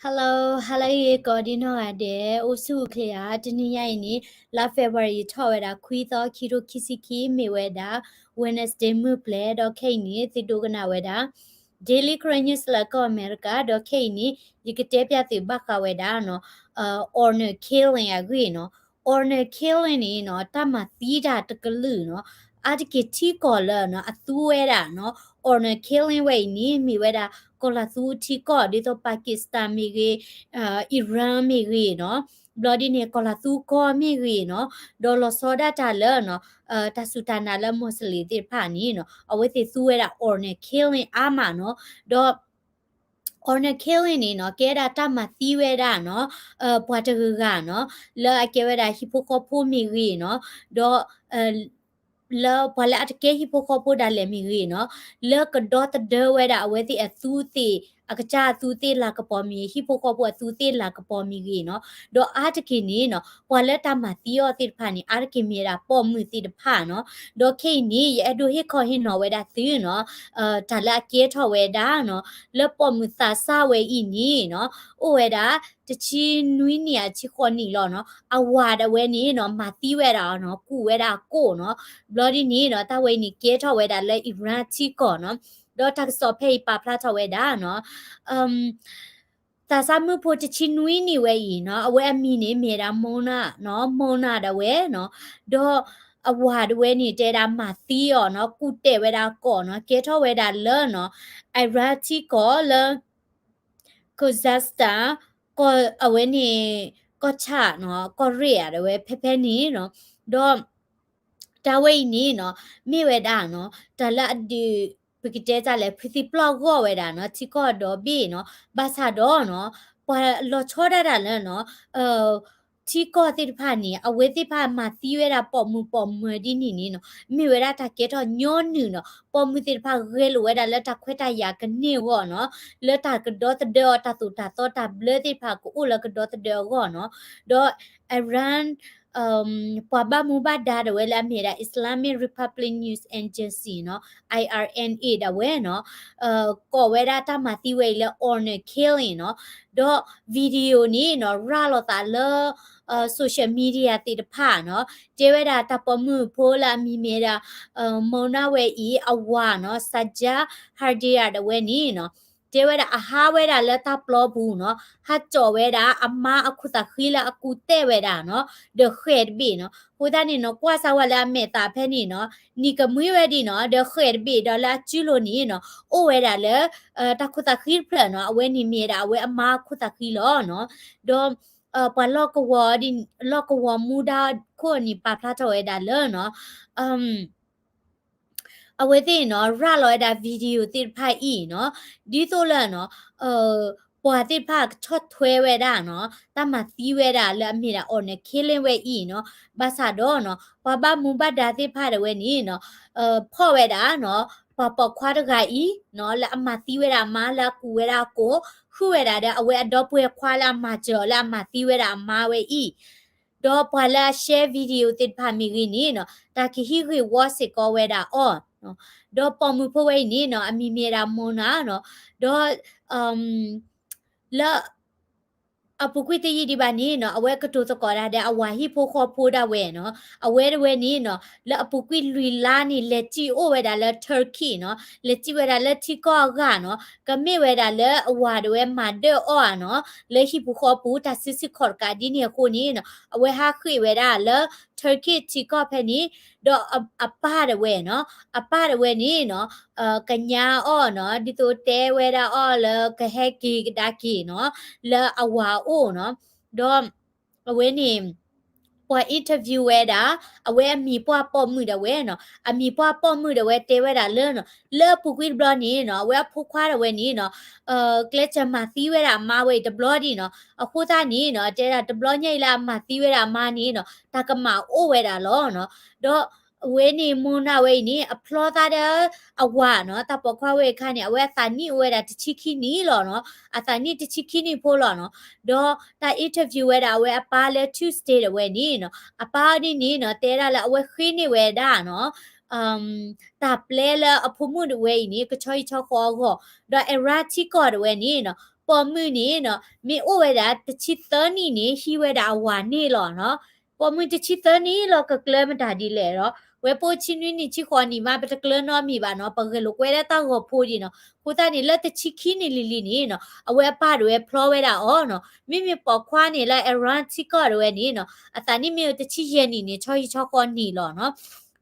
Hello, hello ဂ့ၤကိးဒံနီၢ်ဂၤဒဲး, အိၣ်ဆူၣ်အိၣ်ချ့ဧါ. တနံၤညါအံၤန့ၣ် လါ February ထီၣ်ဝဲဒၣ် ခွံသီ ခံထိခံဆံခံ မ့ၢ်ဝဲဒၣ် Wednesday မုၢ်ပျဲၤ ဒီးခဲအံၤန့ၣ် သုဒိကနၣ်ဝဲဒၣ် Daily Karen News လၢကီၢ်အမဲရကၤ, ဒီးခဲအံၤန့ၣ် ယကတဲပျးသုဘၣ်ဃးဝဲဒၣ်နီၤ honor killing အဂ့ၢ်နီၤ. Honor killing န့ၣ်နီၤ တၢ်မၤသံတၢ်တကလုာ်နီၤ, အါတက့ၢ်ထံကီၢ်လၢနီၤ အသူဝဲဒၣ်နီၤ honor killing ဝဲအံၤန့ၣ် မ့ၢ်ဝဲဒၣ် ကီၢ်လၤသူထံကီၢ် ဒ်သိး Pakistan မ့ၢ်ဂ့ၤ, Iran မ့ၢ်ဂ့ၤနီၤ, ဘျီဒ်န့ၣ် ကီၢ်လၤသူကီၢ်မ့ၢ်ဂ့ၤနီၤ, ဒီးလီၤဆီဒၣ်တၢ်လၢနီၤ တၢ်စူၢ်တၢ်နာ်လၢ Muslim သ့ၣ်တဖၣ်န့ၣ်နီၤ အဝဲသ့ၣ်သူဝဲဒၣ် honor killing အါမးနီၤ, ဒီး honor killing န့ၣ်နီၤ ကဲဒၣ်တၢ်မၤသံဝဲဒၣ်နီၤ ပှၤတဂၤဂၤနီၤ လၢအကဲဝဲဒၣ်ဟံၣ်ဖိဃီဖိမ့ၢ်ဂ့ၤနီၤ, ဒီး လၢပှၤလၢအတကဲဟံၣ်ဖိဃီဖိဒၣ်လဲာ်မ့ၢ်ဂ့ၤနီၤ, လၢကဒီသဒၢဝဲဒၣ်အဝဲသ့ၣ်အသူးသ့ၣ် အကစၢ်အသူးသ့ၣ်လၤကပီၤမ့ၢ်ဂ့ၤ ဟံၣ်ဖိဃီဖိအသူးသ့ၣ်လၤကပီၤမ့ၢ်ဂ့ၤနီၤ, ဒီးအါတက့ၢ်န့ၣ်နီၤ ပှၤလၢတၢ်မၤသံအီၤသ့ၣ်တဖၣ်န့ၣ် အါတက့ၢ်မ့ၢ်ဝဲဒၣ်ပိာ်မုၣ်သ့ၣ်တဖၣ်နီၤ, ဒီးခဲအံၤန့ၣ် ယအဲၣ်ဒိးဟ့ၣ်ခီဟ့ၣ်နီၤဝဲဒၣ်သုနီၤ, တၢ်လၢအကဲထီၣ်ဝဲဒၣ်နီၤ လၢပိာ်မုၣ်သးစၢ်ဝဲအံၤန့ၣ်နီၤ အိၣ်ဝဲဒၣ် တဆံနွံနံၣ်အဆံဃိးနံၣ်လီၤနီၤ, အဝၤဒၣ်ဝဲန့ၣ်နီၤ မၤသံဝဲဒၣ်နီၤ ကူၣ်ဝဲဒၣ်အကိၣ်နီၤ, ဘျီဒ်န့ၣ်နီၤ တၢ်ဝဲအံၤန့ၣ်ကဲထီၣ်ဝဲဒၣ်လၢ Iran ထံကီၢ်နီၤ, ဒီးတၢ်ကစီၣ်ဖဲအံၤပာ်ဖျါထီၣ်ဝဲဒၣ်နီၤ သးစၢ်မုၣ်ဖိတဆံနွံနံၣ်ဝဲအံၤနီၤ အဝဲအမံၤန့ၣ်မ့ၢ်ဝဲဒၣ် Mona နီၤ, Mona ဒၣ်ဝဲနီၤ, ဒီးအဝၤဒၣ်ဝဲန့ၣ် တဲဒၣ်မၤသံအီၤနီၤ ကူၣ်တဲာ်ဝဲဒၣ်အကိၣ်နီၤ, ကဲထီၣ်ဝဲဒၣ်လၢနီၤ Iran ထံကီၢ်လၢ Khuzestan အဝဲန့ၣ် ကီၢ်ဆၣ်နီၤ ကီၢ်ရ့ၣ်ဧါဒၣ်ဝဲဖဲဖဲန့ၣ်နီၤ, ဒီး တၢ်ဝဲအံၤန့ၣ်နီၤ မ့ၢ်ဝဲဒၣ်နီၤ တၢ်လၢအဒုး ပကတဲတၢ်လဲၣ် ဖုသံပျီၢ်ဂီၢ်ဝဲဒၣ်နီၤ ထံကီၢ်ဒီဘ့ၣ်နီၤ, ဘၣ်ဆၣ်ဒီးနီၤ ပှၤလီၤဆီဒၣ်တၢ်လၢနီၤ ထံကီၢ်သ့ၣ်တဖၣ်န့ၣ် အဝဲသ့ၣ်တဖၣ်မၤသံဝဲဒၣ်ပိာ်မုၣ်ပိာ်မၢၤဒ်န့ၣ်န့ၣ်နီၤ မ့ၢ်ဝဲဒၣ်တၢ်ကဲထီၣ်ညီနုၢ်နီၤ, ပိာ်မုၣ်သ့ၣ်တဖၣ်ဂဲၤလိာ်ဝဲဒၣ်လၢတၢ်ခွဲးတၢ်ယာ်ကန့ၢ်အဂီၢ်နီၤ, လၢတၢ်ကဒီသဒၢအီၤ တၢ်သိၣ်တၢ်သီတၢ်ဘျၢသ့ၣ်တဖၣ်ကအိၣ်လၢကဒီသဒၢအဂီၢ်နီၤ, ဒီး Iran ပှၤဘၣ်မူဘၣ်ဒါဒၣ်ဝဲလၢအမ့ၢ်ဒၣ် Islamic Republic News Agency နီၤ IRNA ဒၣ်ဝဲနီၤ ကိးဝဲဒၣ်တၢ်မၤသံဝဲအံၤလၢ honor killing နီၤ, ဒီး video န့ၣ်နီၤ ရၤလီၤသးလၢ social media သ့ၣ်တဖၣ်နီၤ, တဲဝဲဒၣ်တၢ်ပိာ်မုၣ်ဖိလၢအမံၤမ့ၢ်ဒၣ် Mona ဝဲအံၤအဝၤနီၤ Sajjad Hardia ဒၣ်ဝဲန့ၣ်နီၤ တဲဝဲဒၣ်အဟးဝဲဒၣ်လၢတၢ်ပျီပူၤနီၤ, ဟးကၠီၣ်ဝဲဒၣ်အမါအခူၣ်သးဃံလၢအကူၣ်တဲာ်ဝဲဒၣ်နီၤ, ဒီးဃဲၣ်တဘ့ၣ်နီၤ, အဃိသတးန့ၣ်နီၤ ကွၢ်စၢ်ဝဲလၢအမဲာ်သးဖဲန့ၣ်နီၤ, နံၤကမှံဝဲဒၣ်နီၤ, ဒီးဃဲၣ်တဘ့ၣ်ဒီးလၢအစုလိၤန့ၣ်နီၤ, အိၣ်ဝဲဒၣ်လၢ တၢ်ခူၣ်သးဃံတဖျၢၣ်နီၤ, အဝဲန့ၣ်မ့ၢ်ဒၣ်အဝဲအမါအခူၣ်သးဃံလီၤနီၤ, ဒီး ပှၤလီၢ်ကဝီၤ လီၢ်ကဝီၤမူဒါခိၣ်န့ၣ် ပာ်ဖျါထီၣ်ဝဲဒၣ်လၢနီၤ အဝဲသ့ၣ်နီၤ ရၤလီၤဝဲဒၣ် video သ့ၣ်တဖၣ်အံၤနီၤ, ဒ်သိးလၢနီၤ ပှၤသ့ၣ်တဖၣ်ကဆီၣ်ထွဲဝဲဒၣ်နီၤ တၢ်မၤသံဝဲဒၣ်လၢအမ့ၢ်ဒၣ် honor killing ဝဲအံၤနီၤ, ဘၣ်ဆၣ်ဒီးနီၤ ပှၤဘၣ်မူဘၣ်ဒါသ့ၣ်တဖၣ်ဒၣ်ဝဲန့ၣ်နီၤ ဖီၣ်ဝဲဒၣ်နီၤ ပှၤပိာ်ခွါတဂၤအံၤနီၤ လၢအမၤသံဝဲဒၣ်အမါလၢအကူၣ်ဝဲဒၣ်အကိၣ် ဃုဝဲဒၣ်ဒီးအဝဲအဒီပုၢ်ဝဲၢ်ခွါလၢအမၤစၢၤအီၤလၢအမၤသံဝဲဒၣ်အမါဝဲအံၤ ဒီးပှၤလၢအ share video သ့ၣ်တဖၣ်မ့ၢ်ဂ့ၤန့ၣ်နီၤ တၢ်ကဟံးဂ့ၢ်ဝီစ့ၢ်ကီးဝဲဒၣ်အီၤ, ဒီးပိာ်မုၣ်ဖိဝဲအံၤန့ၣ်နီၤ အမံၤမ့ၢ်ဝဲဒၣ် Mona နီၤ, ဒီး လၢ အပူၤကွံာ်တယံာ်ဒံးဘၣ်န့ၣ်နီၤ အဝဲကတိၤသကိးဒၣ်ဒီးအဝၤဟံၣ်ဖိဃီဖိဒၣ်ဝဲနီၤ, အဝဲတဝဲန့ၣ်နီၤ လၢအပူၤကွံာ်လွံၢ်လါန့ၣ် လဲၤစံၣ်အိၣ်ဝဲဒၣ်လၢ Turkey နီၤ, လဲၤစံၣ်ဝဲဒၣ်လၢထံကီၢ်အဂၤနီၤ, ကမ့ၢ်ဝဲဒၣ်လၢအဝၤဒၣ်ဝဲမၤဒၢၣ်အီၤဧါနီၤ, လၢဟံၣ်ပူၤဃီပူၤ တၢ်စုဆံၣ်ခီၣ်တကးဒ်န့ၣ်အဃိန့ၣ်နီၤ အဝဲဟးဃ့ၢ်ဝဲဒၣ်လၢ Turkey ထံကီၢ်ဖဲန့ၣ်, ဒီးအပၢ်တဝဲနီၤ, အပၢ်တဝဲန့ၣ်နီၤ ကညးအီၤနီၤ, ဒ်သိးတဲဝဲဒၣ်အီၤလၢကဟဲက့ၤကဒါက့ၤနီၤ, လၢအဝၤအအိၣ်နီၤ, ဒီး အဝဲန့ၣ် ပှၤ interview ဝဲဒၣ် အဝဲအမံၤပှၢ်ပိာ်မုၣ်ဒၣ်ဝဲနီၤ, အမံၤပှၢ်ပိာ်မုၣ်ဒၣ်ဝဲတဲဝဲဒၣ်လၢနီၤ, လၢအပူၤကွံာ်တဘျီန့ၣ်နီၤ အဝဲအဖိခွါဒၣ်ဝဲန့ၣ်နီၤ ကျဲးစၢးမၤသံဝဲဒၣ်အမါဝဲအံၤတဘျီဒံးနီၤ, အဃိသတးန့ၣ်နီၤ တဲဒၣ်တဘျီညါအံၤလၢအမၤသံဝဲဒၣ်အမါန့ၣ်နီၤ တၢ်ကမၣ်အိၣ်ဝဲဒၣ်လီၤနီၤ, ဒီး အဝဲန့ၣ် Mona ဝဲအံၤန့ၣ် အဖျီသးဒီးအဝၤနီၤ, တၢ်ပိာ်ခွါဝဲအခါန့ၣ် အဝဲအသးနံၣ်အိၣ်ဝဲဒၣ်တဆံခံနံၣ်လီၤနီၤ, အသးနံၣ်တဆံခံနံၣ်ဖိလီၤနီၤ, ဒီးတၢ် interview ဝဲဒၣ်အဝဲအပၢ်လၢ Tuesday ဒၣ်ဝဲန့ၣ်နီၤ, အပၢ်ဒ်န့ၣ်နီၤ တဲဒၣ်လၢအဝဲဃ့န့ၢ်ဝဲဒၣ်နီၤ တၢ်ပျဲလၢအဖိမုၣ်ဒၣ်ဝဲအံၤန့ၣ် ကဆီဟံၣ်ဆီဃီအဂီၢ်, ဒီး Iran ထံကီၢ်ဒၣ်ဝဲန့ၣ်နီၤ ပိာ်မုၣ်န့ၣ်နီၤ မ့ၢ်အိၣ်ဝဲဒၣ်တဆံသၢနံၣ်န့ၣ် ဟံးဝဲဒၣ်အဝၤန့ၣ်လီၤနီၤ. ပိာ်မုၣ်တဆံသၢနံၣ်လီၤ ကကျၢမတၤဒ်လဲၣ်ဒီး ဝဲပိာ်ဆံနွံနံၣ်ဆံဃိးနံၣ်မး ပတကျၢနီတမံၤဘၣ်နီၤ ပဂဲၤလိာ်ကွဲဒၣ်တၢ်ဂီၤဖိဒံးနီၤ. အဃိသတးန့ၣ် လၢတဆံခံနံၣ်လံၤလံၤန့ၣ်နီၤ အဝဲအပၢ်ဒၣ်ဝဲဖျီဝဲဒၣ်အီၤနီၤ. မ့မ့ၢ်ပိာ်ခွါန့ၣ်လၢ Aaron ထံကီၢ်ဒၣ်ဝဲန့ၣ်နီၤ အသးနံၣ်မ့ၢ်တဆံယဲၢ်နံၣ်န့ၣ် ဆီဟံၣ်ဆီဃီနံၣ်လီၤနီၤ.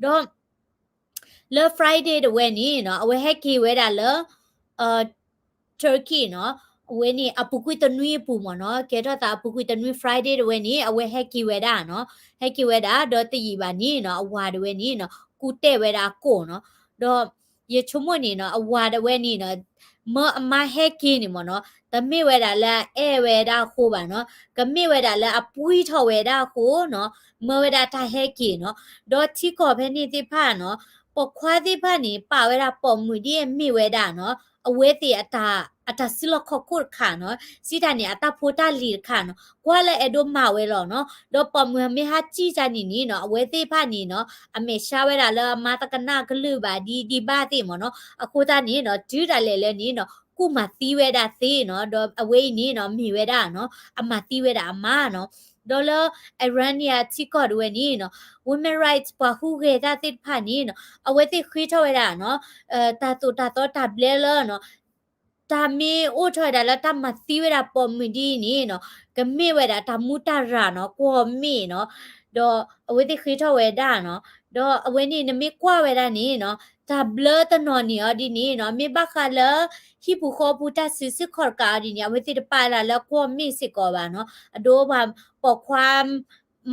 ဒီး လၢ Friday ဒၣ်ဝဲန့ၣ်နီၤ အဝဲဟဲက့ၤဝဲဒၣ်လၢ Turkey နီၤ. အဝဲန့ၣ် အပူၤကွံာ်တနွံအပူၤမ့ၢ်နီၤ ကဲထီၣ်သးအပူၤကွံာ်တနွံ Friday ဒၣ်ဝဲန့ၣ် အဝဲဟဲက့ၤဝဲဒၣ်နီၤ. ဟဲက့ၤဝဲဒၣ် ဒီးတယံာ်ဘၣ်န့ၣ်နီၤ အဝၤဒၣ်ဝဲန့ၣ်နီၤ ကူးတဲာ်ဝဲဒၣ်အကိာ်နီၤ. ဒီးယဆိကမိၣ်န့ၣ်နီၤ အဝၤဒၣ်ဝဲန့ၣ်နီၤ မၢအမါဟဲက့ၤန့ၣ်မ့ၢ်နီၤ တမ့ၢ်ဝဲဒၣ်လၢအအဲၣ်ဝဲဒၣ်အဃိဘၣ်နီၤ ကမ့ၢ်ဝဲဒၣ်လၢအပှံၢ်ထီၣ်ဝဲဒၣ်အဃိနီၤ မၢဝဲဒၣ်တၢ်ဟဲက့ၤနီၤ. ဒီးထံကီၢ်ဖဲန့ၣ်သ့ၣ်တဖၣ်နီၤ ပိာ်ခွါသ့ၣ်တဖၣ်န့ၣ် ပာ်ဝဲဒၣ်ပိာ်မုၣ်ဒ်အမ့ၢ်ဝဲဒၣ်နီၤ အဝဲသ့ၣ်အတၢ် အတၢ်စုလီၢ်ခီၣ်ခိၣ်တခါနီၤ စံးတၢ်န့ၣ် အတၢ်ဖိတၢ်လံၤတခါနီၤ ကွၢ်လၢအဲၣ်ဒိးမၤဝဲလီၤနီၤ. ဒီးပိာ်မုၣ်မ့ၢ်ဟးစံၣ်တၢ်န့ၣ်န့ၣ်နီၤ အဝဲသ့ၣ်တဖၣ်န့ၣ်နီၤ အမဲာ်ဆှးဝဲဒၣ်လၢအမါတကနၣ်ကလုၢ်ဘၣ်ဒံးဒံးဘၣ်သ့ၣ်မ့ၢ်နီၤ. အဃိသတးန့ၣ်နီၤ တုၤဒၣ်လဲာ်လၢန့ၣ်နီၤ ကူၣ်မၤသံဝဲဒၣ်သ့နီၤ. ဒီးအဝဲအံၤန့ၣ်နီၤ မ့ၢ်ဝဲဒၣ်နီၤ အမၤသံဝဲဒၣ်အမါနီၤ. ဒီးလၢ Iranian ထံကီၢ်ဒၣ်ဝဲန့ၣ်နီၤ women rights ပှၤဟူးဂဲၤတၢ်သ့ၣ်တဖၣ်န့ၣ်နီၤ အဝဲသ့ၣ်ဃ့ထီၣ်ဝဲဒၣ်နီၤ တၢ်သိၣ်တၢ်သီတၢ်ဘျၢလၢနီၤ တၢ်မ့ၢ်အိၣ်ထီၣ်ဝဲဒၣ်လၢတၢ်မၤသံဝဲဒၣ်ပိာ်မုၣ်ဒ်အံၤန့ၣ်နီၤ ကမ့ၢ်ဝဲဒၣ်တၢ်မူတၢ်ရၢ်နီၤ ကွီၢ်မ့ၢ်နီၤ. ဒီးအဝဲသ့ၣ်ဃ့ထီၣ်ဝဲဒၣ်နီၤ. ဒီးအဝဲန့ၣ် နမ့ၢ်ကွၢ်ဝဲဒၣ်န့ၣ်နီၤ တၢ်ဘျၢတနီၤန့ၣ်အီၤဒ်န့ၣ်နီၤ မ့ၢ်ဘၣ်ဃးလၢ ဟံၣ်ပူၤဃီပူၤတၢ်စုဆူၣ်ခီၣ်တကးအီၤဒ်န့ၣ် အဝဲသ့ၣ်တပာ်ဒၣ်လၢကွီၢ်မ့ၢ်စ့ၢ်ကီးဘၣ်နီၤ. အဒိပှၤပိာ်ခွါ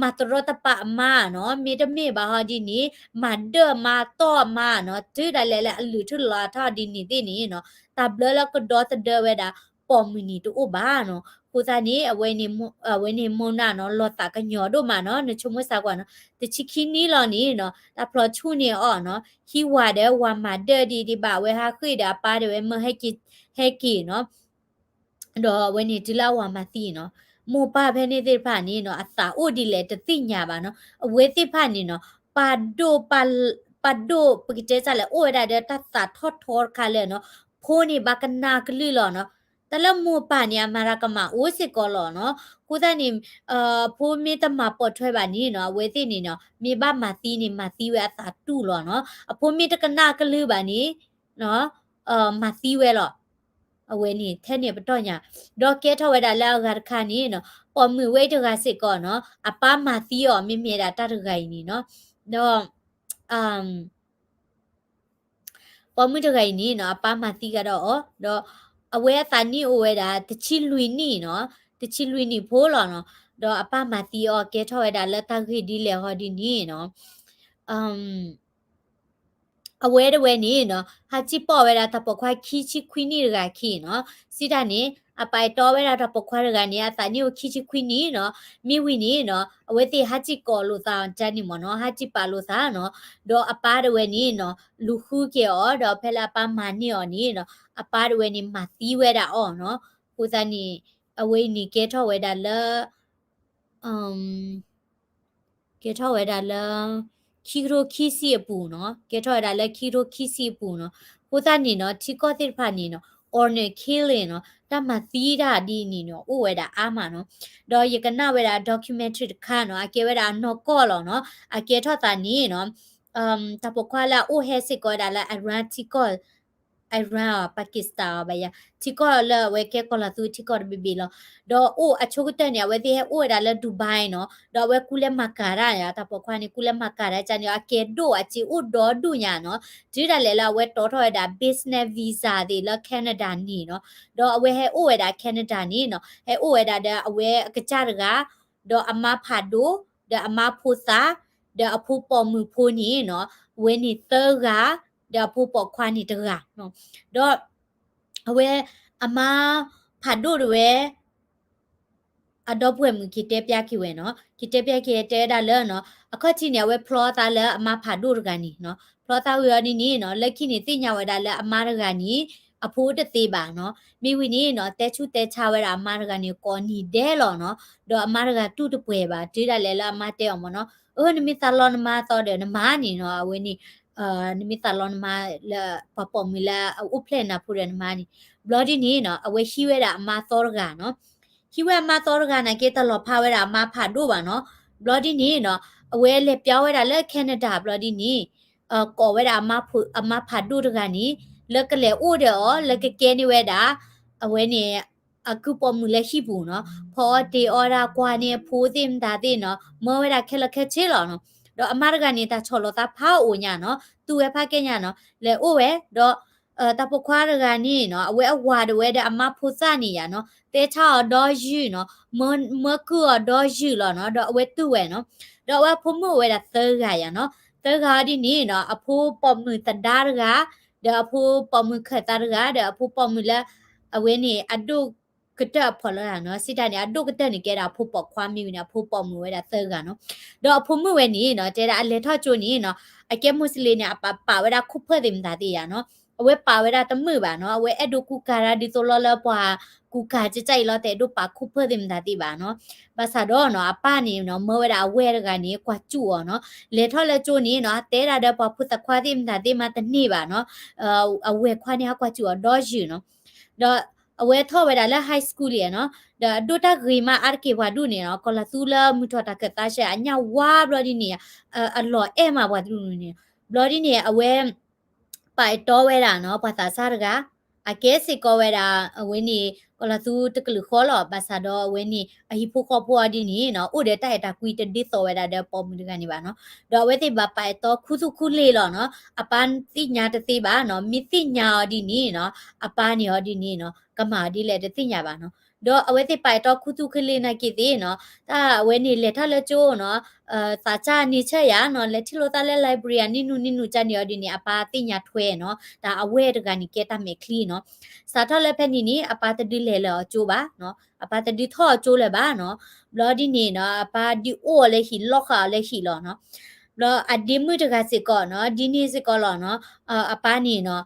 မၤတရီတပါအမါနီၤ မ့တမ့ၢ်ဘၣ်ဟီဒ်န့ၣ် မၤဒၢၣ်အမါတီၢ်အမါနီၤ တုၤဒၣ်လဲာ်လၢအလုၢ်ထူလီၤထီၣ်ဒ်န့ၣ်သ့ၣ်န့ၣ်နီၤ တၢ်ဘျၢလၢကဒီသဒၢဝဲဒၣ် ပိာ်မုၣ်န့ၣ်တအိၣ်ဘၣ်နီၤ. အဃိသတးန့ၣ် အဝဲန့ၣ် အဝဲန့ၣ် Mona နီၤ လီၤသးကညီၤဒိၣ်မးနီၤ နဆိကမိၣ်စ့ၢ်ကီးနီၤ တဆံခံနံၣ်လီၤန့ၣ်နီၤ တၢ်ဖျီဆူၣ်န့ၢ်အီၤနီၤ ဟံးဝၤဒီးဝၤမၤဒၢၣ်ဒံးဒံးဘၣ် အဝဲဟးဃ့ၢ်ဒီးအပၢ်ဒၣ်ဝဲမၢဟဲက့ၤ ဟဲက့ၤနီၤ ဒီးအဝဲန့ၣ်တုၤလၢအဝၤမၤသံနီၤ မိၢ်ပၢ်ဖဲန့ၣ်သ့ၣ်တဖၣ်န့ၣ်နီၤ အသးအိၣ်ဒ်လဲၣ်တသ့ၣ်ညါဘၣ်နီၤ အဝဲသ့ၣ်တဖၣ်န့ၣ်နီၤ ပာ်ဒိၣ် ပာ်ဒိၣ် ပကတဲစ့ၢ်လဲၣ် အိၣ်ဝဲဒၣ်ဒီးတၢ်သးထီၣ်ထီတခါလၢနီၤ ဖိန့ၣ်ဘၣ်ကနၣ်ကလုၢ်လီၤနီၤ တၢ်လၢမိၢ်ပၢ်န့ၣ် အမၤတၢ်ကမၣ်အိၣ်စ့ၢ်ကီးလီၤနီၤ အဃိသတးန့ၣ် အဖိမ့ၢ်တမၤပိာ်ထွဲဘၣ်န့ၣ်နီၤ အဝဲသ့ၣ်န့ၣ်နီၤ မ့ၢ်ဘၣ်မၤသံန့ၣ် မၤသံဝဲအသးတူၢ်လီၤနီၤ အဖိမ့ၢ်တကနၣ်ကလုၢ်ဘၣ်န့ၣ် မၤသံဝဲလီၤ အဝဲန့ၣ် ထဲန့ၣ်ပတီၢ်ညါ ဒီးကဲထီၣ်ဝဲဒၣ်လၢအဂၤတခါန့ၣ်နီၤ ပိာ်မုၣ်ဝဲတဂၤစ့ၢ်ကီးနီၤ အပၢ်မၤသံအီၤ မ့မ့ၢ်ဒၣ်တၢ်တဂၤအံၤန့ၣ်နီၤ ဒီး ပိာ်မုၣ်တဂၤအံၤန့ၣ်နီၤ အပၢ်မၤသံကဒီးအီၤ ဒီးအဝဲအသးနံၣ်အိၣ်ဝဲဒၣ် တဆံလွံၢ်နံၣ်နီၤ တဆံလွံၢ်နံၣ်ဖိလီၤနီၤ ဒီးအပၢ်မၤသံအီၤ ကဲထီၣ်ဝဲဒၣ်လၢတၢ်ဂ့ၢ်ဒ်လဲၣ်ဟီဒ်န့ၣ်နီၤ အဝဲတဝဲန့ၣ်နီၤ ဟးစံၣ်ပိာ်ဝဲဒၣ်တၢ်ပိာ်ခွါခံဆံခွံနံၣ်တဂၤခံနီၤ စံးတၢ်န့ၣ် အပာ်တီဝဲဒၣ်တၢ်ပိာ်ခွါတဂၤန့ၣ် အသးနံၣ်အိၣ်ခံဆံခွံနံၣ်နီၤ မ့ၢ်ဝံၤန့ၣ်နီၤ အဝဲသ့ၣ်ဟးစံၣ်ကိးလိာ်သးတၢ်န့ၣ်မ့ၢ်နီၤ ဟးစံၣ်ပာ်လိာ်သးနီၤ ဒီးအပၢ်တဝဲန့ၣ်နီၤ လူၤဃုက့ၤအီၤ ဒီးဖဲလၢအပၢ်မၤန့ၢ်အီၤန့ၣ်နီၤ အပၢ်တဝဲန့ၣ် မၤသံဝဲဒၣ်အီၤနီၤ အဃိသတးန့ၣ် အဝဲအံၤန့ၣ်ကဲထီၣ်ဝဲဒၣ်လၢ ကဲထီၣ်ဝဲဒၣ်လၢ ခံကထိခံဆံအပူၤနီၤ ကဲထီၣ်ဝဲဒၣ်လၢခံကထိခံဆံအပူၤနီၤ အဃိသတးန့ၣ်နီၤ ထံကီၢ်သ့ၣ်တဖၣ်န့ၣ်နီၤ honor killing နီၤ တၢ်မၤသံတၢ်ဒ်န့ၣ်နီၤ အိၣ်ဝဲဒၣ်အါမးနီၤ ဒီးယကနၣ်ဝဲဒၣ် documentary တခါနီၤ အကဲဝဲဒၣ်အနီၢ်ကီၢ်လီၤနီၤ အကဲထီၣ်သးန့ၣ်နီၤ တၢ်ပိာ်ခွါလၢအအိၣ်ဟဲစ့ၢ်ကီးဝဲဒၣ်လၢ Iran ထံကီၢ် Iran အီၤ Pakistan အီၤဘၣ်ယၤ ထံကီၢ်လၢအဝဲကဲကီၤလီၤသူထံကီၢ်တဘ့ၣ်ဘ့ၣ်လီၤ. ဒီးအိၣ်အဆိကတၢၢ်န့ၣ် အဝဲသ့ၣ်ဟဲအိၣ်ဝဲဒၣ်လၢ Dubai နီၤ ဒီးအဝဲကူလဲၤမၤကၤတၢ်ယၤ တၢ်ပိာ်ခွါန့ၣ် ကူလဲၤမၤကၤတၢ်ကန့ၣ် အကဲဒိၣ်အစ့အိၣ်ဒီဒူၣ်ညါနီၤ တုၤဒၣ်လဲာ်လၢအဝဲတီထီၣ်ဝဲဒၣ် business visa သ့ၣ်လၢ Canada န့ၣ်နီၤ ဒီးအဝဲဟဲအိၣ်ဝဲဒၣ် Canada န့ၣ်နီၤ ဟဲအိၣ်ဝဲဒၣ်ဒီးအဝဲအကစၢ်တဂၤ ဒီးအမါဖးဒိၣ် ဒီးအမါဖိသၣ် ဒီးအဖိပိာ်မုၣ်ဖိန့ၣ်နီၤ အဝဲန့ၣ်သၢဂၤ ဒီးအဖိပိာ်ခွါန့ၣ်တဂၤနီၤ ဒီး အဝဲ အမါဖးဒိၣ်တဝဲ အဒီပုၢ်ဝဲၢ်မုၣ်က့ၤတဲပျၢ်က့ၤဝဲနီၤ က့ၤတဲပျၢ်က့ၤတဲဝဲဒၣ်လၢနီၤ အခီၣ်ထံးန့ၣ် အဝဲဖျီသးလၢအမါဖးဒိၣ်တဂၤန့ၣ်နီၤ ဖျီသးဝံၤအီၤဒ်န့ၣ်နီၤ လၢခံန့ၣ်သ့ၣ်ညါဝဲဒၣ်လၢအမါတဂၤန့ၣ် အဖိတသ့ဘၣ်နီၤ မ့ၢ်ဝံၤန့ၣ်နီၤ တဲဆူၣ်တဲဆါဝဲဒၣ်အမါတဂၤန့ၣ် ကိးနံၤဒဲးလီၤနီၤ ဒီးအမါတဂၤတူၢ်တပှဲၤဘၣ် တုၤဒၣ်လဲာ်လၢအမါတဲအီၤမ့ၢ်နီၤ အၢ နမ့ၢ်သးလီနမါသီဒီး နမါန့ၣ်နီၤ အဝဲန့ၣ် နမ့ၢ်သးလီနမါလၢပှၤပိာ်မုၣ်လၢအအိၣ်ဖျဲၣ်နၤဖိဒီးနမါန့ၣ်, ဘျီဒ်န့ၣ်နီၤ အဝဲဟံးဝဲဒၣ်အမါသီတဂၤနီၤ, ဟံးဝဲအမါသီတဂၤနာ်က့ တလီၤဖးဝဲဒၣ်အမါဖးဒိၣ်ဘၣ်နီၤ, ဘျီဒ်န့ၣ်နီၤ အဝဲလဲၤပျီဝဲဒၣ်လၢ Canada ဘျီဒ်န့ၣ် ကိးဝဲဒၣ်အမါဖးဒိၣ်တဂၤန့ၣ် လၢကလဲၤအိၣ်ဒီးအီၤ လၢကကဲန့ၢ်ဝဲဒၣ် အဝဲန့ၣ် အကုၢ်ပိာ်မုၣ်လၢဟံၣ်ပူၤနီၤ, ဖီအီၣ်တ့ၤအီၣ်ဒၣ် ကွၢ်န့ၢ်အဖိသ့ၣ်မတၤသ့ၣ်နီၤ, မၢဝဲဒၣ်ခဲလၢာ်ခဲဆ့လီၤနီၤ, ဒီးအမါတဂၤန့ၣ် တၢ်ဆီၣ်လီၤသးဖးအိၣ်ညါနီၤ, တူၢ်ဝဲဖးကဲညါနီၤ, လဲၤအိၣ်ဝဲ ဒီး တၢ်ပိာ်ခွါတဂၤန့ၣ်နီၤ အဝဲအဝၤဒီးဝဲဒီးအမါဖိသၣ်န့ၣ်ယါနီၤ, တဲဆါအီၤဒီယုၢ်နီၤ, မၢကုၢ်အီၤဒီယုၢ်လီၤနီၤ, ဒီးအဝဲတူၢ်ဝဲနီၤ, ဒီးအဝဲအဖိမုၣ်အိၣ်ဝဲဒၣ်သၢဂၤယါနီၤ, သၢဂၤအီၤဒ်န့ၣ်နီၤ အဖိပိာ်မုၣ်သဒါတဂၤ, ဒီးအဖိပိာ်မုၣ်ခၢၣ်သးတဂၤ, ဒီးအဖိပိာ်မုၣ်လၢ အဝဲန့ၣ်အဒိၣ်ကတၢၢ်အဖီၣ်လီၤနီၤ, စံးတၢ်န့ၣ် အဒိၣ်ကတၢၢ်န့ၣ် ကဲဒၣ်အဖိပိာ်ခွါမ့ၢ်ဝံၤန့ၣ် အဖိပိာ်မုၣ်ဝဲဒၣ်သၢဂၤနီၤ, ဒီးအဖိမုၣ်ဝဲန့ၣ်နီၤ တဲဒၣ်အလဲၤထီၣ်ကၠိန့ၣ်နီၤ, အကဲမူးစလ့ၣ်န့ၣ် အပာ်ပာ်ဝဲဒၣ်ခိၣ်ဖျီၣ်သ့ၣ်မတၤသ့ၣ်ယါနီၤ, အဝဲပာ်ဝဲဒၣ်တမုာ်ဘၣ်နီၤ, အဝဲအဲၣ်ဒိးကူကၤတၢ်ဒ်သိးလီၤလၢပှၤကူကၤကၠဲၣ်ကၠဲၣ်အံၤလီၤ, တအဲၣ်ဒိးပာ်ခိၣ်ဖျီၣ်သ့ၣ်မတၤသ့ၣ်ဘၣ်နီၤ, ဘၣ်ဆၣ်ဒီးနီၤ အပၢ်န့ၣ်နီၤ မၢဝဲဒၣ်အဝဲၢ်တဂၤန့ၣ် ကွၢ်စူၣ်အီၤနီၤ, လဲၤထီၣ်လၢကၠိန့ၣ်နီၤ တဲဒၣ်ဒီးပှၤဖိသၣ်ခွါသ့ၣ်မတၤသ့ၣ်မးတန့ၢ်ဘၣ်နီၤ, အဝဲၢ်ခွါန့ၣ် ဟးကွၢ်စူၣ်အီၤဒီယုၢ်နီၤ, ဒီးအဝဲထီၣ်ဝဲဒၣ်လၢ high school လံနီၤ, ဒီးအဒိၣ်တၢ်ဂ့ၤမးအါတက့ၢ်ပှၤဒူၣ်န့ၣ်နီၤ, ကီၤလၤသူလၢမုၢ်ထီၣ်တၢ်ခၢၣ်သးဆဲးအညၣ်ဝါဘျီဒ်န့ၣ် အလီၤအဲၣ်မးပှၤတဒူၣ်န့ၣ်, ဘျီဒ်န့ၣ် အဝဲ ပာ်အဲၣ်တီဝဲဒၣ်နီၤ ပှၤသးစၢ်တဂၤ, အကဲစ့ၢ်ကီးဝဲဒၣ် အဝဲန့ၣ် ကီၤလၤသူတကလုာ်ဃီလီၤ, ဘၣ်ဆၣ်ဒီးအဝဲန့ၣ် အဟံၣ်ဖိဃီဖိအီၤဒ်န့ၣ်နီၤ အိၣ်ဒီးတၢ်အဲၣ်တၢ်ကွံတဒ်သိးဝဲဒၣ်ဒီးပိာ်မုၣ်တဂၤန့ၣ်ဘၣ်နီၤ, ဒီးအဝဲသ့ၣ်ဘၣ်ပာ်အဲၣ်တီခူသူၣ်ခူလ့လီၤနီၤ, အပၢ်သ့ၣ်ညါတသ့ဘၣ်နီၤ, မ့ၢ်သ့ၣ်ညါအီၤဒ်န့ၣ်နီၤ အပၢ်န့ၣ်အီၤဒ်န့ၣ်နီၤ ကမၤအီၤဒ်လဲၣ်တသ့ၣ်ညါဘၣ်နီၤ, ဒီးအဝဲသ့ၣ်ပာ်အဲၣ်တီခူသူၣ်ခူလ့နာ်က့သ့ၣ်နီၤ, တၢ်အဝဲန့ၣ်လဲၤထီၣ်လၢကၠိနီၤ သးစၢ်န့ၣ်ဆၢယၤနီၤ လဲၤထံၣ်လိာ်သးလၢ library နံၣ်နူနံၣ်နူကၢ်န့ၣ်အီၤဒ်န့ၣ် အပၢ်သ့ၣ်ညါထွဲနီၤ, တၢ်အဝဲၢ်တဂၤန့ၣ်ကဲတၢ်မဲာ်ချံနီၤ, စးထီၣ်လၢဖဲန့ၣ်န့ၣ် အပၢ်တဒုးလဲၤလၢၤအီၤကၠိဘၣ်နီၤ, အပၢ်တဒုးထီၣ်အီၤကၠိလၢၤဘၣ်နီၤ, ဘျီဒ်န့ၣ်နီၤ အပၢ်ဒုးအိၣ်အီၤလၢဟံၣ် လီၤဃာ်အီၤလၢဟံၣ်လီၤနီၤ, ဘျီအဒ့မုၣ်တဂၤစ့ၢ်ကီးနီၤ ဒ်န့ၣ်စ့ၢ်ကီးလီၤနီၤ, အပၢ်န့ၣ်နီၤ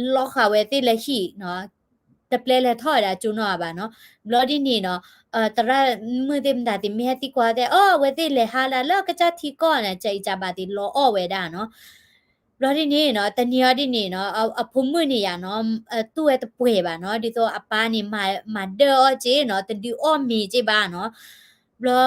လီၤဃာ်ဝဲသ့ၣ်လၢဟံၣ်နီၤ, တပျဲလဲၤထီၣ်ဝဲဒၣ်ကၠိနီၤဘၣ်နီၤ, ဘျီဒ်န့ၣ်နီၤ, သရၣ်မုၣ်သ့ၣ်မတၤသ့ၣ်မ့ၢ်ဟဲသံကွၢ်သ့ၣ် အိ အဝဲသ့ၣ်လဲၤဟးလၢကစၢ်ထံကီၢ်န့ၣ် ကအံၤကဘၣ်သ့ၣ်လီၤအီၣ်ဝဲဒၣ်နီၤ, ဘျီဒ်န့ၣ်နီၤ တနံၤအီၤဒ်န့ၣ်နီၤ အဖိမုၣ်န့ၣ်ယါနီၤ, တူၢ်ဝဲတပှဲၤဘၣ်နီၤ, ဒ်သိးအပၢ်န့ၣ် မၤဒၢအီၣ်က့နီၤ, တဒုးအီၣ်မ့ၤက့ဘၣ်နီၤ, ဘျီ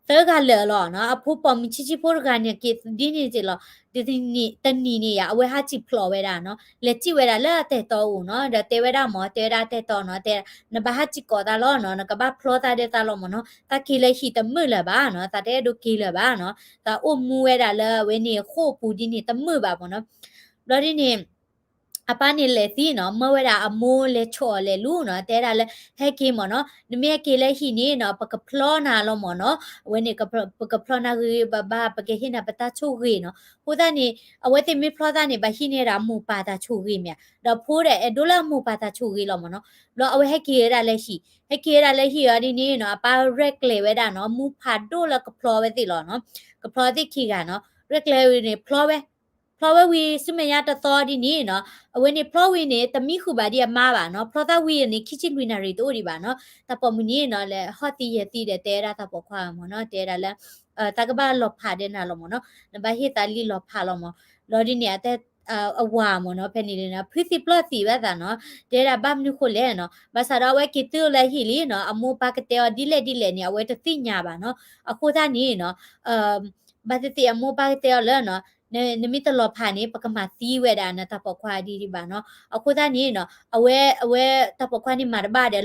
သၢဂၤလၢာ်လီၤနီၤ, အဖိပိာ်မုၣ်ဆံးဆံးဖိတဂၤန့ၣ်က့ၤဒ်န့ၣ်က့လီၤ, တနံၤန့ၣ်ယါ အဝဲဟးစံၣ်ဖျိးဝဲဒၣ်နီၤ, လဲၤစံၣ်ဝဲဒၣ်လၢအတဲာ်တီအအိၣ်နီၤ, ဒီးတဲဝဲဒၣ်မ့ၢ် တဲဝဲဒၣ်အတဲာ်တီနီၤ, တဲ နဘၣ်ဟးစံၣ်ကိးသးလီၤနီၤ, နကဘၣ်ဖျီသးဒီးသးလီၤမ့ၢ်နီၤ, သးက့ၤလၢဟံၣ်တမုာ်လၢၤဘၣ်နီၤ, သးတအဲၣ်ဒိးက့ၤလၢၤဘၣ်နီၤ, သးအိၣ်မူဝဲဒၣ်လၢအဝဲန့ၣ်ဃိာ်ပူၤဒ်န့ၣ်တမုာ်ဘၣ်မ့ၢ်နီၤ, ဘျီဒ်န့ၣ် အပၢ်န့ၣ်လဲၤသံနီၤ, မၢဝဲဒၣ်အမိၢ်လဲၤဆိၣ်အီၤလဲၤလူၤနီၤ, တဲဒၣ်လၢ ဟဲက့ၤမ့ၢ်နီၤ, နမ့ၢ်ဟဲက့ၤလၢဟံၣ်န့ၣ်နီၤ ပကဖျီနၤလီၤမ့ၢ်နီၤ, အဝဲန့ၣ် ပကဖျီနၤဂ့ၤဂ့ၤဘၣ်ဘၣ်, ပကဟ့ၣ်နၤပတၢ်ဆိၣ်ဂ့ၤနီၤ, အဃိသတးန့ၣ် အဝဲသ့ၣ်မ့ၢ်ဖျီသးန့ၣ် ဘၣ်ဟံးန့ၢ်ဒၣ်အမိၢ်ပၢ်တၢ်ဆိၣ်ဂ့ၤမ့ၢ်ဧါ, ဒီးဖိဒီးအဲၣ်ဒိးလၢအမိၢ်ပၢ်တၢ်ဆိၣ်ဂ့ၤလီၤမ့ၢ်နီၤ, ဘျီအဝဲဟဲက့ၤဝဲဒၣ်လၢဟံၣ်, ဟဲက့ၤဝဲဒၣ်လၢဟံၣ်အီၤဒ်န့ၣ်နီၤ, အပၢ်ရဲၣ်ကျဲၤဝဲဒၣ်နီၤ, မူဖးဒိၣ်လၢကဖျီဝဲသ့ၣ်လီၤနီၤ, ကဖျီသ့ၣ်ခံဂၤနီၤ, ရဲၣ်ကျဲၤဝဲန့ၣ် ဖျီဝဲ ဖျီဝဲဝံၤ ဆူမဲာ်ညါတသီဒ်န့ၣ်နီၤ, အဝဲန့ၣ်ဖျီဝံၤန့ၣ် တမံဃုာ်ဘၣ်ဒံးအမါဘၣ်နီၤ, ဖျီသးဝံၤန့ၣ် ခံဆံလွံၢ်နၣ်ရံၣ်တအိၣ်ဒံးဘၣ်နီၤ, တၢ်ပိာ်မုၣ်န့ၣ်နီၤ လဲၤဟီၣ်သံယဲၢ်သံဒီး တဲဝဲဒၣ်တၢ်ပိာ်ခွါမ့ၢ်နီၤ, တဲဝဲဒၣ်လၢ သးကဘၣ်လီၤဖးဒီးနၤလီၤမ့ၢ်နီၤ, နဘၣ်ဟ့ၣ်သးလံလီၤဖးလီၤမ့ၢ်, ဘျီဒ်န့ၣ် အဝၤမ့ၢ်နီၤ ဖဲန့ၣ်လံနီၤ ဖုသံပျီၢ်သံဝဲသးနီၤ, တဲဝဲဒၣ်ဘၣ်မနုၤဃိလဲၣ်နီၤ, ဘၣ်ဆၣ်ဒီးအဝဲက့ၤတုၤလၢဟံၣ်လံနီၤ, အမိၢ်ပၢ်ကတဲအီၤဒ်လဲၣ်ဒ်လဲၣ်န့ၣ် အဝဲတသ့ၣ်ညါဘၣ်နီၤ, အဃိသတးန့ၣ်နီၤ ဘၣ်သ့ၣ်သ့ၣ်အမိၢ်ပၢ်ကတဲအီၤလၢနီၤ, နမ့ၢ်တလီၤဖးန့ၣ် ပကမၤသံဝဲဒၣ်နတၢ်ပိာ်ခွါဒ်ဒံးဘၣ်နီၤ, အဃိသတးန့ၣ်နီၤ အဝဲ အဝဲတၢ်ပိာ်ခွါန့ၣ်မၤတဘၣ်ဒီး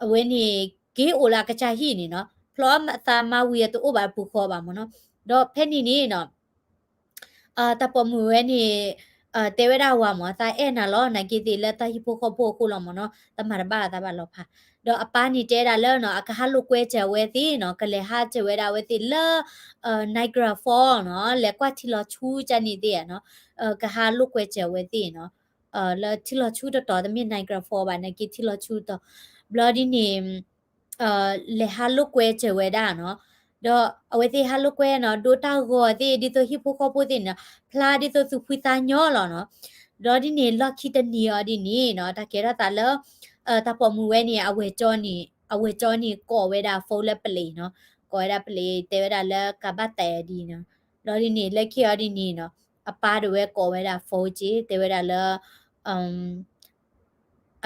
အဝဲန့ၣ် က့ၤအိၣ်လၢအကစၢ်ဟံၣ်န့ၣ်နီၤ, ဖျီသးမါဝံၤအတအိၣ်ဘၣ်ပူၤဃီဘၣ်မ့ၢ်နီၤ, ဒီးဖဲန့ၣ်န့ၣ်နီၤ တၢ်ပိာ်မုၣ်ဝဲန့ၣ် တဲဝဲဒၣ်အဝၤမ့ၢ် သးအဲၣ်နၤလီၤ နာ်က့သ့ၣ်လၢတၢ်ဟံၣ်ဖိဃီဖိအဃိလီၤမ့ၢ်နီၤ, တၢ်မၤတဘၣ်သးဘၣ်လီၤဖး, ဒီးအပၢ်န့ၣ်တဲဒၣ်လၢနီၤ အကဟးလိာ်ကွဲစၢၤအဝဲသ့ၣ်နီၤ ကလဲၤဟးစၢၤဝဲဒၣ်အဝဲသ့ၣ်လၢ Niagara Falls နီၤ လဲၤကွၢ်ထံလီၤဆူကန့ၣ်သ့ၣ်နီၤ, ကဟးလိာ်ကွဲစၢၤအဝဲသ့ၣ်နီၤ, လၢထံလီၤဆူတတီၤ တမ့ၢ် Niagara Falls ဘၣ် နာ်က့ထံလီၤဆူတတီၤ, ဘျီဒ်န့ၣ် လဲၤဟးလိာ်ကွဲစၢၤဝဲဒၣ်နီၤ, ဒီးအဝဲသ့ၣ်ဟးလိာ်ကွဲနီၤ ဒိတၢ်ဂီၤသ့ၣ် ဒ်သိးဟံၣ်ဖိဃီဖိသ့ၣ်န့ၣ်နီၤ ဖျါဒ်သိးသူၣ်ဖှံသးညီလီၤနီၤ, ဒီးဒ်န့ၣ် လီၢ်ခံတနံၤအီၤဒ်န့ၣ်နီၤ တၢ်ကဲထီၣ်သးလၢ တၢ်ပိာ်မုၣ်ဝဲန့ၣ် အဝဲၢ်ကၠီန့ၣ် အဝဲၢ်ကၠီန့ၣ် ကိးဝဲဒၣ် phone လၢပလံးနီၤ, ကိးဝဲဒၣ်ပလံး တဲဝဲဒၣ်လၢကဘၣ်တဲဒ်နီၤ ဒီးဒ်န့ၣ် လၢခံအီၤဒ်န့ၣ်နီၤ အပၢ်ဒၣ်ဝဲကိးဝဲဒၣ် phone က့ တဲဝဲဒၣ်လၢ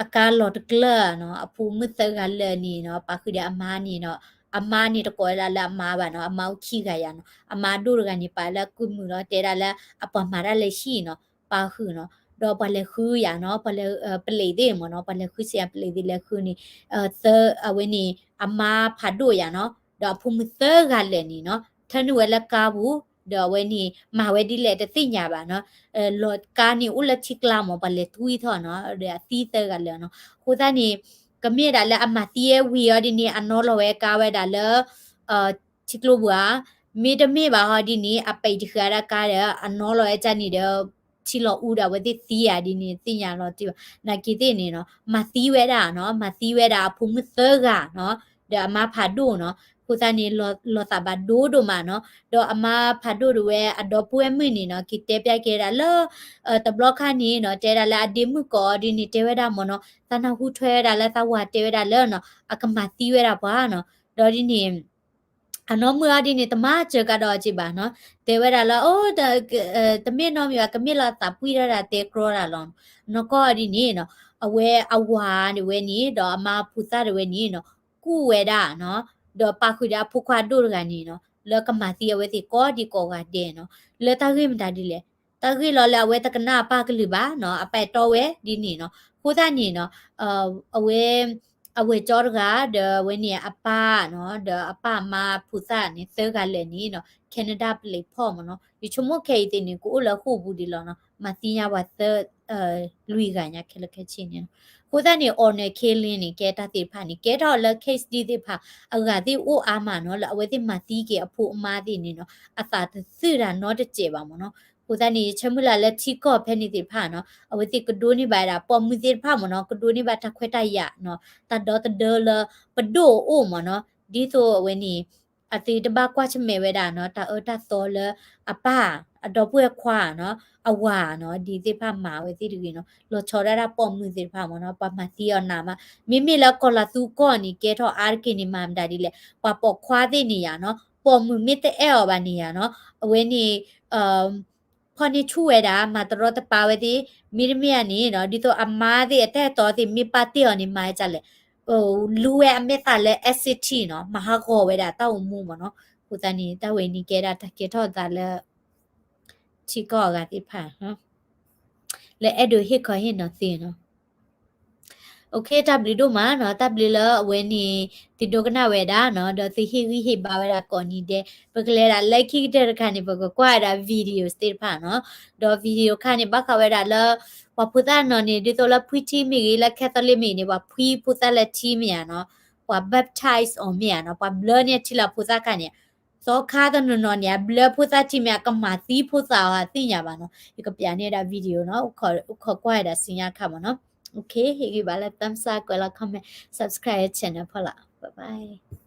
အကါလီၤတကျၢၢ်နီၤ အဖိမုၣ်သၢဂၤလၢာ်န့ၣ်နီၤ ပာ်ဃုာ်ဒီးအမါန့ၣ်နီၤ အမါန့ၣ်တကိးဝဲဒၣ်လၢအမါဘၣ်နီၤ အမါအိၣ်ခံဂၤယၤနီၤ အမါဒိၣ်တဂၤန့ၣ် ပာ်လၢကုၢ်မုၢ်လီၤ တဲဒၣ်လၢအပှၤမၤတၢ်လၢဟံၣ်နီၤ ပာ်ဃုာ်နီၤ ဒီးပှၤလဲၤဃုယၤနီၤ ပှၤလဲၤ ပလံးသ့ၣ်မ့ၢ်နီၤ ပှၤလဲၤဃုစ့ၢ်ပလံးသ့ၣ်လဲၤဃုန့ၣ် သၢ အဝဲန့ၣ် အမါဖးဒိၣ်ယၤနီၤ ဒီးအဖိမုၣ်သၢဂၤလၢာ်န့ၣ်နီၤ ထၢနုာ်ဝဲလၢကါပူၤ ဒီးအဝဲန့ၣ် မၤဝဲဒ်လဲၣ်တသ့ၣ်ညါဘၣ်နီၤ လီၤကါန့ၣ်အိၣ်လၢထံကျါမ့ၢ် ပှၤလဲၤတွံၢ်ထီၣ်နီၤ ဒီးအသံသၢဂၤလၢာ်နီၤ အဃိသတးန့ၣ် ကမ့ၢ်ဒၣ်လၢအမၤသံဝဲဝံၤအီၤဒ်န့ၣ် အနီၣ်လီၤဝဲကါဝဲဒၣ်လၢ ထံကျိပူၤဧါ မ့တမ့ၢ်ဘၣ်ဟီဒ်န့ၣ် အပဲာ်တဃာ်ဒၣ်ကါဒီး အနီၣ်လီၤဝဲကၢ်န့ၣ်ဒီး ထံလီၤအူဒၣ်ဝဲသ့ၣ်သံဧါဒ်န့ၣ် သ့ၣ်ညါလီၤတံၢ်ဘၣ် နာ်က့သ့ၣ်န့ၣ်နီၤ မၤသံဝဲဒၣ်နီၤ မၤသံဝဲဒၣ်အဖိမုၣ်သၢဂၤနီၤ ဒီးအမါဖးဒိၣ်နီၤ အဃိသတးန့ၣ် လီၤသးဘၣ်ဒိဒိၣ်မးနီၤ ဒီးအမါဖးဒိၣ်ဒၣ်ဝဲအဒီပုၢ်ဝဲၢ်မုၣ်န့ၣ်နီၤ က့ၤတဲပျဲက့ၤဝဲဒၣ်လၢ တဘျီခါန့ၣ်နီၤ တဲဒၣ်လၢအဒ့မုၣ်ကိးအီၤဒ်န့ၣ် တဲဝဲဒၣ်မ့ၢ်နီၤ သးနၢ်ဟူထွဲဝဲဒၣ်လၢသးဝၤတဲဝဲဒၣ်လၢနီၤ အကမၤသံဝဲဒၣ်ပှၤနီၤ ဒီးဒ်န့ၣ် အနီၢ်မုၣ်အီၤဒ်န့ၣ် တမၤစၢၤကဒီးက့ဘၣ်နီၤ တဲဝဲဒၣ်လၢ အိၣ် တမ့ၢ်နီတမံၤဘၣ် ကမ့ၢ်လၢသးပှံၢ်ထီၣ်ဒၣ်တဲကြီတၢ်လီၤ နီၢ်ကီၢ်အီၤဒ်န့ၣ်နီၤ အဝဲအဝၤဒၣ်ဝဲန့ၣ် ဒီးအမါဖိသၣ်ဒၣ်ဝဲန့ၣ်နီၤ ကူၣ်ဝဲဒၣ်နီၤ ဒီးပာ်ဃုာ်ဒီးအဖိခွါဒိၣ်တဂၤန့ၣ်နီၤ လၢကမၤသံအဝဲသ့ၣ်ကိးဒံကိးဂၤဒဲးနီၤ လၢတၢ်ဂ့ၢ်မတၤဒ်လဲၣ် တၢ်ဂ့ၢ်လီၤလၢအဝဲတကနၣ်အပၢ်ကလုၢ်ဘၣ်နီၤ အပာ်တီဝဲဒ်န့ၣ်နီၤ အဃိသတးန့ၣ်နီၤ အဝဲ အဝဲၢ်ကၠီတဂၤ ဒီးအဝဲန့ၣ်အပၢ်နီၤ ဒီးအပၢ်အမါဖိသၣ်န့ၣ် သၢဂၤလၢာ်န့ၣ်နီၤ Canada ပလံးဖီၣ်မ့ၢ်နီၤ ယဆိကမိၣ်ခဲအံၤသ့ၣ်န့ၣ် ကအိၣ်လၢဃိာ်ပူၤဒံးလီၤနီၤ မၤသံညါပှၤသၢ လွံၢ်ဂၤညါခဲလၢာ်ခဲဆ့န့ၣ်နီၤ အဃိသတးန့ၣ် honor killing န့ၣ် ကဲတၢ်သ့ၣ်တဖၣ်န့ၣ် ကဲထီၣ်လၢ case ဒ်သ့ၣ်တဖၣ် အဂၤသ့ၣ်အိၣ်အါမးနီၤ လၢအဝဲသ့ၣ်မၤသံက့ၤအဖိအမါသ့ၣ်န့ၣ်နီၤ အသးတသုၣ်တၢ်နီတစဲးဘၣ်မ့ၢ်နီၤ အဃိသတးန့ၣ် ယဆၢမုၢ်လၢ်လၢထံကီၢ်ဖဲန့ၣ်သ့ၣ်တဖၣ်နီၤ အဝဲသ့ၣ်ကဒိးန့ၢ်ဘၣ်ဝဲဒၣ် ပိာ်မုၣ်သ့ၣ်တဖၣ်မ့ၢ်နီၤ ကဒိးန့ၢ်ဘၣ်တၢ်ခွဲးတၢ်ယာ်နီၤ တၢ်ဒီသဒၢလၢပဒိၣ်အအိၣ်မ့ၢ်နီၤ ဒ်သိးအဝဲန့ၣ် အသုတဘၣ်ကွၢ်ဆၢၣ်မဲာ်ဝဲဒၣ်နီၤ တၢ်အၢတၢ်သီလၢအပၢ် အဒီပုၢ်ဝဲၢ်ခွါနီၤ အဝၤနီၤ ဒ်သ့ၣ်တဖၣ်မၤဝဲသ့ၣ်တဂ့ၤနီၤ လီၤဆီဒၣ်တၢ်ပိာ်မုၣ်သ့ၣ်တဖၣ်မ့ၢ်နီၤ ပှၤမၤသံအီၤနးမး မ့မ့ၢ်လၢကီၤလၤသူကီၢ်န့ၣ် ကဲထီၣ်အါတက့ၢ်န့ၣ် မၤမတၤဒ်လဲၣ် ပှၤပိာ်ခွါသ့ၣ်န့ၣ်ယၤနီၤ ပိာ်မုၣ်မ့ၢ်တအဲၣ်အီၤဘၣ်န့ၣ်ယၤနီၤ အဝဲန့ၣ် ဖီၣ်န့ၢ်ဆူၣ်ဝဲဒၣ် မၤတရီတပါဝဲသ့ၣ် မ့တမ့ၢ်ဧါန့ၣ်နီၤ ဒ်သိးအမါသ့ၣ်အတၢ်အဲၣ်တီသ့ၣ် မ့ၢ်ပာ်တ့ၢ်အီၤန့ၣ် မၤဒ်လဲၣ် လူဝဲအမဲာ်သၣ်လၢ acid နီၤ မၤဟးဂီၤဝဲဒၣ်တၢ်အိၣ်မူမ့ၢ်နီၤ အဃိသတးန့ၣ် တၢ်ဝဲန့ၣ်ကဲဒၣ်တၢ်ကဲထီၣ်သးလၢ ထံကီၢ်အဂၤသ့ၣ်တဖၣ် လၢအဲၣ်ဒိးဟ့ၣ်ခီဟ့ၣ်နီၤသ့ၣ်နီၤ OK တၢ်ဘျုးဒိၣ်မးနီၤ တၢ်ဘျုးလၢအဝဲန့ၣ် သုဒိကနၣ်ဝဲဒၣ်နီၤ ဒီးသုဟ့ၣ်ဂံၢ်ဟ့ၣ်ဘါဝဲဒၣ်ကိးနံၤဒဲး ပကလဲၤဒၣ်လၢခံကတၢၢ်တခါန့ၣ် ပကကွၢ်ဝဲဒၣ် video သ့ၣ်တဖၣ်နီၤ ဒီး video ခါန့ၣ် ဘၣ်ဃးဝဲဒၣ်လၢ ပှၤဖိသၣ်နီၤန့ၣ် ဒ်သိးလၢဖှံထံမ့ၢ်ဂ့ၤ လၢ Catholic မ့ၢ်ဂ့ၤန့ၣ် ပှၤဖှံဖိသၣ်လၢထံမ့ၢ်ဧါနီၤ ပှၤ baptize အီၤမ့ၢ်ဧါနီၤ ပှၤဘျၢန့ၢ်ထံလၢဖိသၣ်ခါန့ၣ် သီခါတနီၤနီၤန့ၣ် အဘျၢဖိသၣ်ထံမ့ၢ် အကမၤသံဖိသၣ်အီၤသ့ၣ်ညါဘၣ်နီၤ ယကပျးန့ၢ်ဒၣ် video နီၤ အိၣ်ခိးကွၢ်ဝဲဒၣ်ဆူညါခါမ့ၢ်နီၤ OK ဟ့ၣ်ဂံၢ်ဘါလၢ thumbs up ကွဲးလီၤ comment subscribe channel ဖီလာ် bye bye